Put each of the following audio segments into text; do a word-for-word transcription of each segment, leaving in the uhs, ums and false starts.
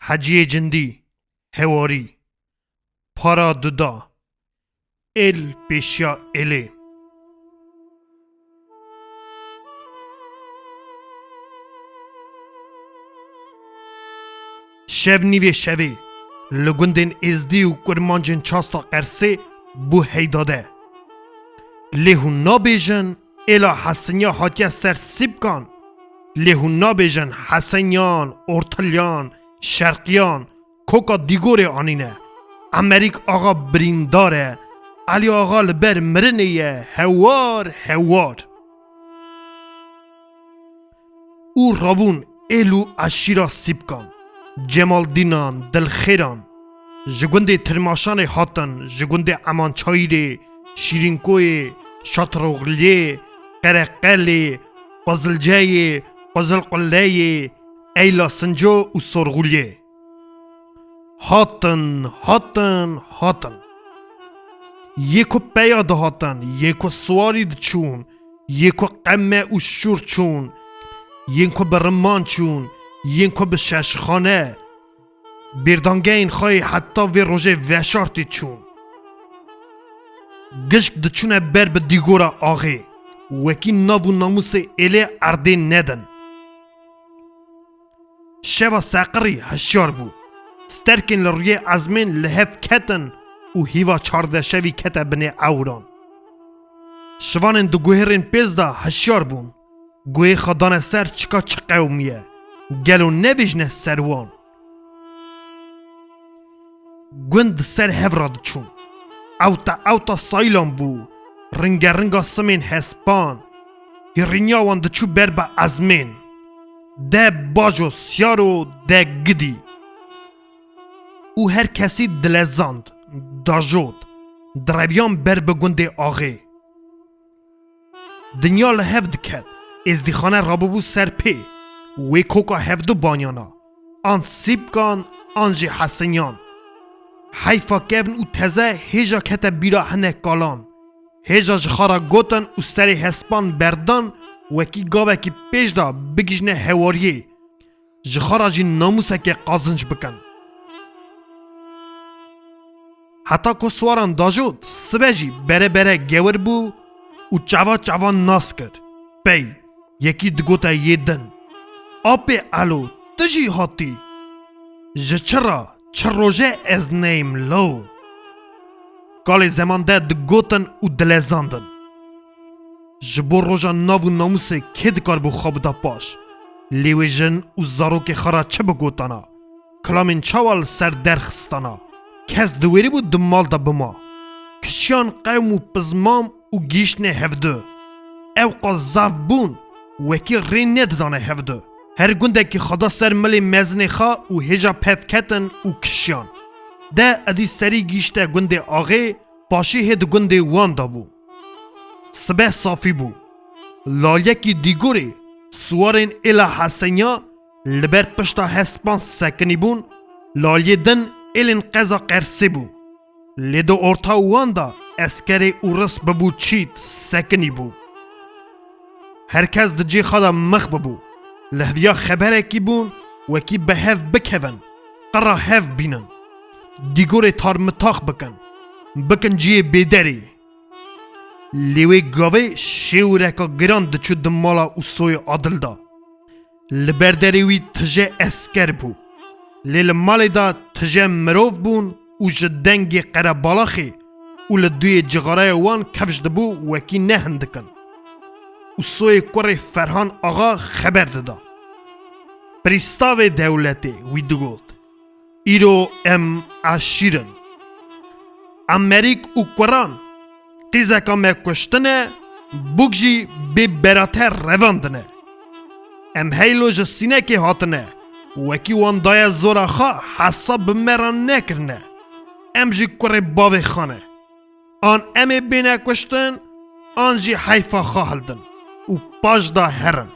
Heciyê Cindî, Hewarî, Para Duda, Êl pêşiya êlê. Şev nîvê şevê li gundên Êzdî û kurmancên Çasta Qersê bû heydade. Lê hûn nabêjin êla Hesiniya hatiye ser Sîpkan. Lê hûn nabêjin Heseniyan, Ortilyan, Şerqiyan, koka Dîgorê anîne. Emerîk Axa birîndar e. Elî Axa li ber mirinê ye. Hewar, hewar. Û rabûn êl û eşîra Sîpkan, Cemaldînan, Dilxêran, ji gundê Tirmaşanê hatin, ji gundê Emançayîrê, Şîrînkoyê, Şatroxliyê, Qereqelê, Qizilceyê, Qizilquleyê, Eyla Sinco û Sorxuliyê. Hatin, hatin, hatin. Yê ku peya dihatin, yê ku siwarî diçûn, yê ku qeme û şûr çûn, yên ku bi riman çûn, yên ku bi şeşxane, bêrdangeyên xwe yê heta vê rojê veşartî çûn. Gişk diçûne ber bi dîgora axê, wekî nav û namûsê êlê erdê nedin. Şeva seqirî hişyar bû. Sterkên li rûyê ezmên li hev ketin û hîva çardeşevî kete binê ewran. Şivanên di guhêrên pêz de hişyar bûn. Guhê xwe dane ser çika çi qewimiye. Gelo nebêjne ser wan. Gund di ser hev re diçûn. Ewta ewta saylan bû. Ringe ringa simên hespan. Hêrîniya wan diçû ber bi ezmên. De bajo siyaro de gidî. Û her kesî dilezand, dajot, direviyan ber bi gundê axê. Dinya li hev diket. Êzdîxane rabûbû ser pê. Wê koka hevdu banyana. An Sîpkan, an jî Hesiniyan. Heyfa kevn û teze hêja kete bîra hinek kalan. Hêja ji xwe re gotin û serê hespan berdan, wekî gavekî pêş de bigihîjne hewariyê. Ji xwe re jî namûsekê qazinc bikin. Heta ku siwaran dajot, sibe jî bere bere gewir bû û çava çava nas kir. Pey, yekî digote yê din: Apê Elo, tu jî hatî? Ji çi re, çi roje ez neyim lo? Kalê zeman de digotin û dilezandin. Ji bo roja nav û namûsê kê dikaribû xwe bida paş? Lê wê jin û zarokê xwe re çi bigotana? Kilamên çawa li ser derxistana? Kes diwêribû di mal de bima. Kişiyan qewm û pizmam û gihîştine hevdu. Ew qas zaf bûn, wekî rê nedidane hevdu. Her gundekî xwe da ser milê mezinê xwe û hêja pev ketin û kişiyan. De edî serî gihîşte gundê axê, paşê hê di gundê wan de bû. Sibe safî bû. Laliyekî Dîgorê, siwarên êla Hesenya li ber pişta hespan sekinî bûn, laliyê din êlên qeza Qersê bû. Lê di orta wan de eskerê Ûris bibû çît, sekinî bû. Her kes di cê xwe de mix bibû. Li heviya xeberekî bûn, wekî bi hev bikevin, qira hev bînin. Dîgorê tarmitax bikin, bikin cihê bêderê. Lê wê gavê şêwireka giran diçû di mala Ûsoyê Adil de. Li ber derê wî tije esker bû. Lê li malê de tije mirov bûn û ji dengê qerebalaxê û li duyê cixareyê wan kifş dibû, wekî nehindikin. Ûsoyê kurê Ferhan Axa xeber dida. Prîstavê dewletê wî digot: Îro em eşîr in. Emerîk û kuran qîzeka me kuştine, bûk jî bê berate revandine. Em heylo ji Sînekê hatine, wekî wan daye zora xwe, hesab bi me re nekirine. Em jî kurê bavê xwe ne. An em ê bêne kuştin, an jî heyfa xwe hildin û paş de herin.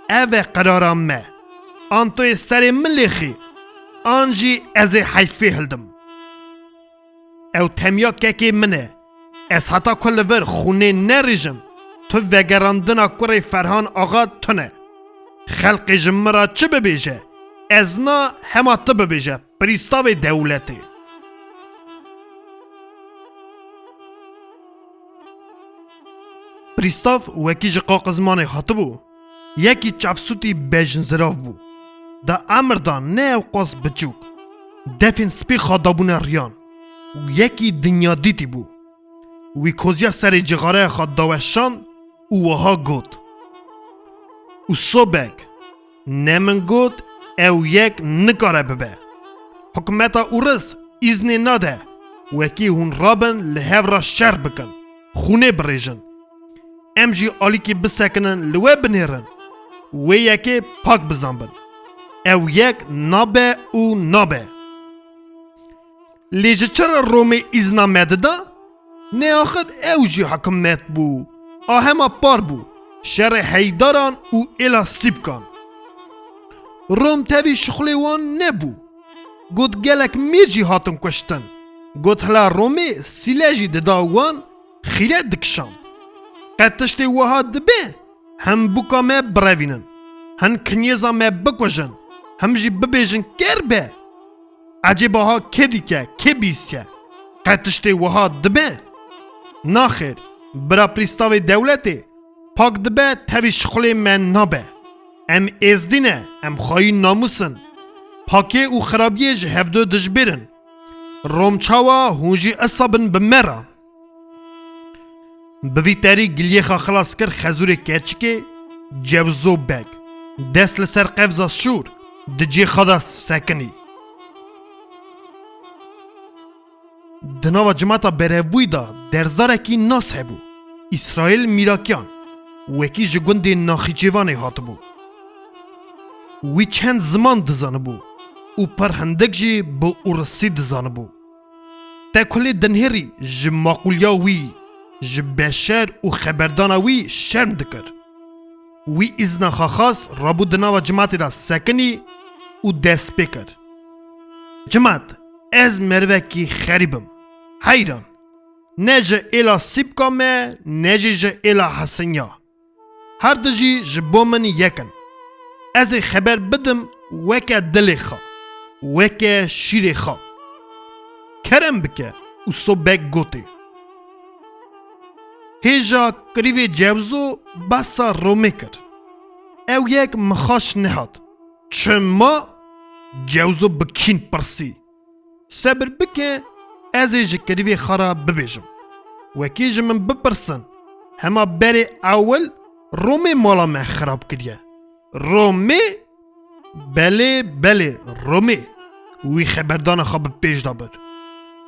Ev e qirara me. An tu yê serê min lêxî, an jî ez ê heyfê hildim. Ew temiya kekê min e. Ez heta ku li vir xûnê nerêjim, tu vegerandina kurê Ferhan Axa tune. Xelkê ji min re çi bibêje, Ez na hema tu bibêje, prîstavê dewletê. Prîstav wekî ji qaqizmanê hatibû. Yekî çavsûtî bejnzirav bû. Di emir de ne ewqas biçûk. Defên spî xwe dabûne riyan. Û yekî dinyadîtî bû. Wî koziya serê cixareya xwe daweşand û wiha got: Usobek, ne min got ew yek nikare bibe. Hikûmeta Ûris îznê nade wekî hûn rabin li hev re şer bikin, xûnê birêjin. Em jî alîkî bisekinin li we binêrin. Wê yekê pak bizanbin. Ew yek nabe û nabe. Lê ji çi re Romê îzna me dida? Nêaxir ew jî hikûmet bû. A hema par bû. Şerê heydaran û êla sîpkan. Rom tevî şixulê wan nebû. Got gelek mîr jî hatin kuştin. Got hila Romê sîle jî dida wan, xîret dikişand. Qet tiştê wiha dibe? Him bûka me birevînin. Hin kinyêza me bikujin. Him jî bibêjin ker be. Ecêba ha kê dîke, kê bîstiye? Qet tiştê wiha dibe? Naxêr, bira prîstavê dewletê, pak dibe tevî şixulê me nabe. Em êzdî ne, em xweyî namûs in. Pakê û xirabiyê ji hevdu dijbêr in. Rom çawa hûn jî esa bin bi me re. Bi vî terî giliyê xwe xilas kir xezûrê keçikê Cewzo Beg. Dest li ser qevza şûr di cê xwe de sekinî. Di nava cimata berevbûyî de derzarekî nas hebû. Îsraîl Mîrakiyan, wekî ji gundê Naxîçêvanê hatibû. Wî çend ziman dizanibû û pir hindik jî bi ûrisî dizanibû. Te kulê dinhêrî ji maqûliya wî, ji beşer û xeberdana wî şerm dikir. Wî îzna xwe xwest, rabû di nava cimatê de sekinî û dest pê kir. Cimat, ez merivekî xerîb im. Heyran. Ne ji êla Sîpka me, ne jî ji êla Hesinya. Her du jî ji bo min yek in. Ez ê xeber bidim weke dilê xwe, weke şîrê xwe. Kerem bike, Usobek gotê. Hêja kirîvê Cewzo behsa Romê kir. Ew yek min xweş nehat. Çima? Cewzo bi kîn pirsî. Sebir bike, ez ê ji kirîvê xwe re bibêjim. Wekî ji min bipirsin, hema berê ewil Romê mala me xirab kiriye. Romê? Belê, belê, Romê. Wî xeberdana xwe bi pêş de bir.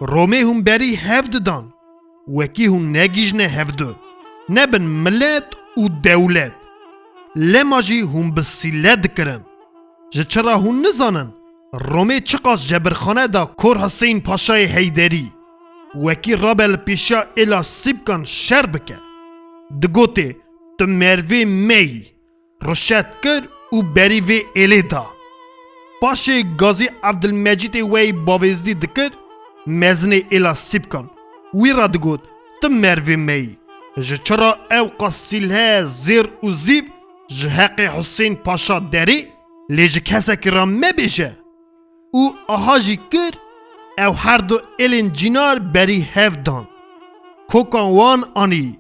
Romê hûn berî hev didan. Wekî hûn negihîjine hevdu, nebin milet û dewlet. Lema jî hûn bi sîle dikirin. Ji çi re hûn nizanin, Romê çiqas cebirxane da Kor Hisên Paşayê Heyderî. Wekî rabe li pêşiya êla Sîpkan şer bike. Digotê, tu mervê me yî. Ruşet kir û berî vê êlê da. Paşê Gazî Evdilmecîdê weyî bavêzdî dikir, mezinê êla Sîpkan. Wî re digot, tu mervê me yî. Ji çi re ewqas sîlhe, zêr û zîv ji heqê Husên Paşa derê, lê ji kesekî re mebêje. Û aha jî kir, ew her du êlên cînar berî hev dan. Kokan wan anî,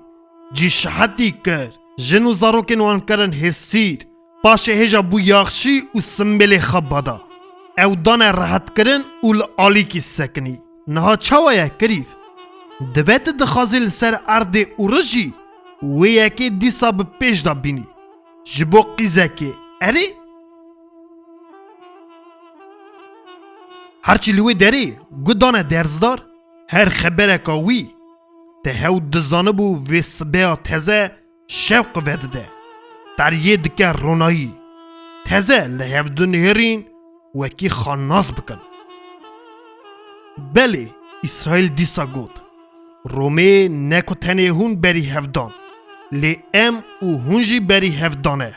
cî şihetî kir, jin û zarokên wan kirin hêsîr. Paşê hêja bû yaxşî û simbêlê xwe bada. Ew dane rehetkirin û li alîkî sekinî. Niha çawa ye kirîv? Dibe tu dixwazî li ser erdê û rijî, wê yekê dîsa bi pêş de bînî. Ji bo qîzekê erê? Herçî li wê derê gu dane derzdar, her xebereka wî, te hew dizanibû vê sibeya teze şewq vedide. Tariyê dike ronayî. Teze li hevdu nihêrîn wekî xwe nas bikin. Belê, Îsraîl dîsa got. Romê ne ku tenê hûn berî hev dan, lê em û hûn jî berî hev dane.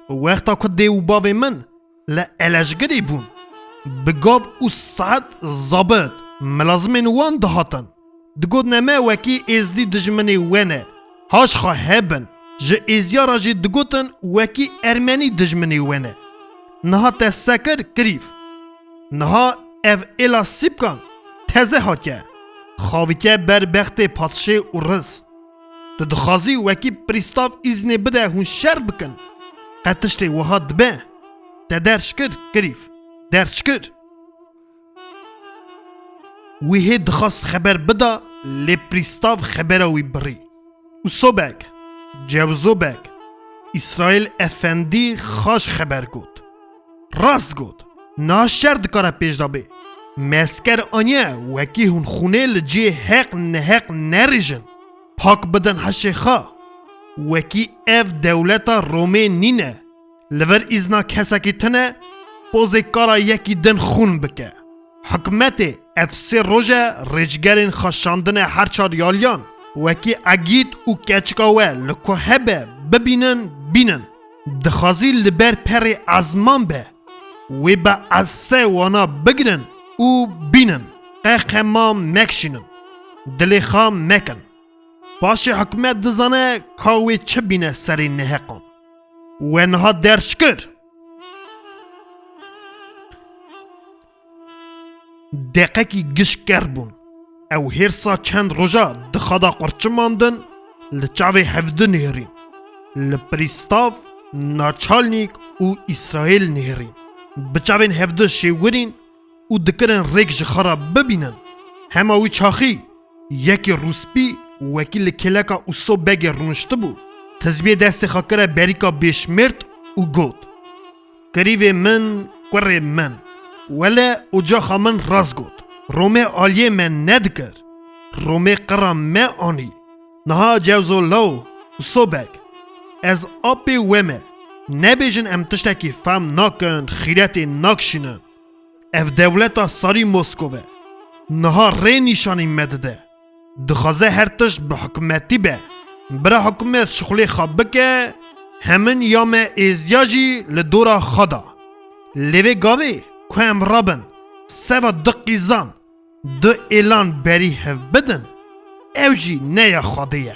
Wexta ku dê û bavê min li Elejgirê bûn, bi gav û saet zabit milazimên wan dihatin. Digotine me wekî êzdî dijminê we ne. Haş xwe hebin. Ji êziya re jî digotin wekî ermenî dijminê we ne. Niha te sekir kirîv. Niha ev êla sîpkan teze hatiye. Xavîtiye ber bextê padşê û riz. Tu dixwazî wekî prîstav îznê bide hûn şer bikin. Qe tiştê wiha dibe? Te derş kir kirîv. Derş kir. Wî hê dixwast xeber bida, lê prîstav xebera wî birî. Usobek, Cewzobek, Îsraîl Efendî xaş xeber got. Rast got, niha şer dikare pêş de bê. Me esker aniye wekî hûn xûnê li cihê heq neheq nerêjin. Pak bidin heşê xwe. Wekî ev dewleta Romê nîne. Li vir îzna kesekî tune pozê kara yekî din xûn bike. Hikûmetê ev sê roj e rêçgerên xwe şandine her çar yaliyan. Wekî egît û keçika we li ku hebe bibînin, bînin. Dixwazî li ber perê ezman be. Wê be else wana bigirin û bînin. Qe xema mekişînin. Dilê xwe mekin. Paşê hikûmet dizane ka wê çi bîne serê neheqan. We niha derş kir. Deqekî giş ker bûn. Ew hêrsa çend roja di xada qurçimandin, li çavê hevdu nihêrîn. Li Prîstav, Naçalnîk û Îsraîl nihêrîn. Bi çavên hevdu şêwirîn û dikirin rêk ji xwe re bibînin. Hema wî çaxî yekî rûspî wekî li kêleka Uso Begê rûniştibû, tizbiyê destê xwe kire berîka bêşmêrt û got: Kirîvê min, kurê min, wele ocaxa min rast got. Romê aliyê me nedikir. Romê qira me anî. Niha Cewzo Law, Uso Beg, ez apê we me. Nebêjin em tiştekî fehm nakin, xîretê nakişînin. Ev dewleta sarî Moskov e. Niha rê nîşanî me dide. Dixwaze her tişt bi hikûmetî be. Bira hikûmet şixulê xwe bike, hemin ya me êzdiya jî li dora xwe da. Lê vê gavê ku em rabin, seva du qîzan, du êlan berî hev bidin, ew jî ne ya Xwedê ye.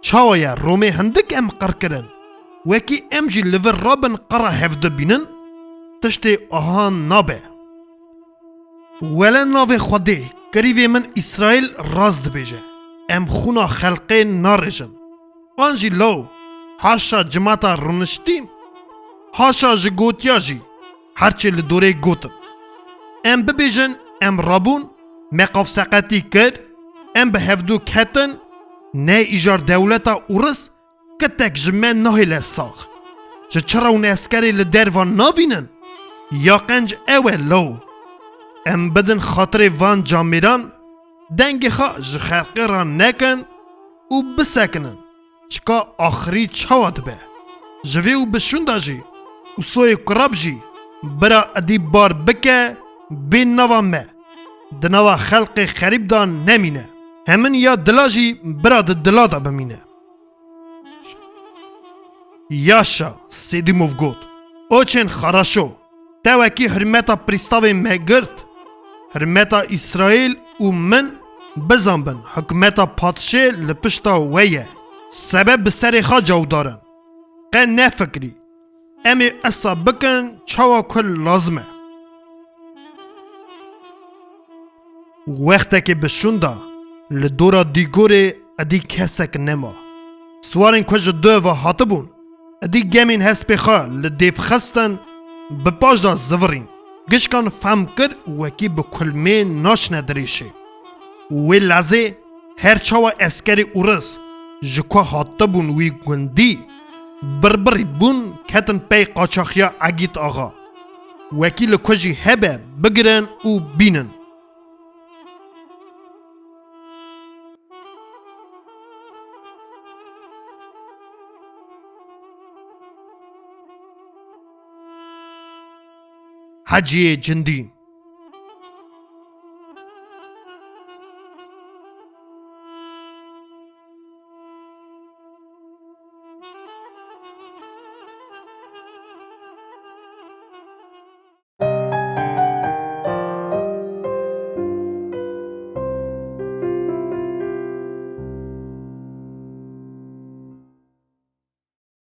Çawa ye Romê hindik em qir kirin? Wekî em jî li vir rabin qira hevdu bînin? Tiştê aha nabe. Wele navê Xwedê, kirîvê min Îsraîl rast dibêje. Em xûna xelqê narêjin. An jî law, haşa cimata rûniştî, haşa ji gotiya jî, her çê li dorê gotin. Em bibêjin, em rabûn, me qafseqetî kir, em bi hevdû ketin, ne îjar dewleta Ûris, kitek ji me nahêle sax. Ji çira hûn eskerê li derva navînin? Ya qenc ew e law. Em bidin xatirê van camêran, dengê xwe ji xelqê re nekin û bisekinin. Çika axirî çawa dibe? Ji vê û bi şûnda jî, Usoyê Kurab jî, bira edî bar bike, bê nava me. Di nava xelqê xerîb de nemîne. Hemin ya dila jî bira di dila de bimîne. Yaşa, Sedîmov got. Oçên Xaraşo, te wekî hirmeta prîstavê me girt. Hirmeta Îsraîl û min bizanbin, hikûmeta padşê li pişta we ye. Sebeb bi serê xwe cawdar in. Qe nefikirî. Em ê esa bikin çawa ku lazim e. Wextekê bi şûn da, li dora dîgorê edî kesek nema. Siwarên ku ji duê ve hatibûn, edî gemên hespê xwe li dêv xistin, bi paş de zivirîn. Gişkan fehm kir wekî bi kulmê naşine dirêşê. Wê lezê her çawa eskerê Ûris ji ku hatibûn wî gundî, birbirî bûn ketin pey qaçaxiya Egît Axa. Wekî li ku jî hebe bigirin û bînin. Heciyê Cindî.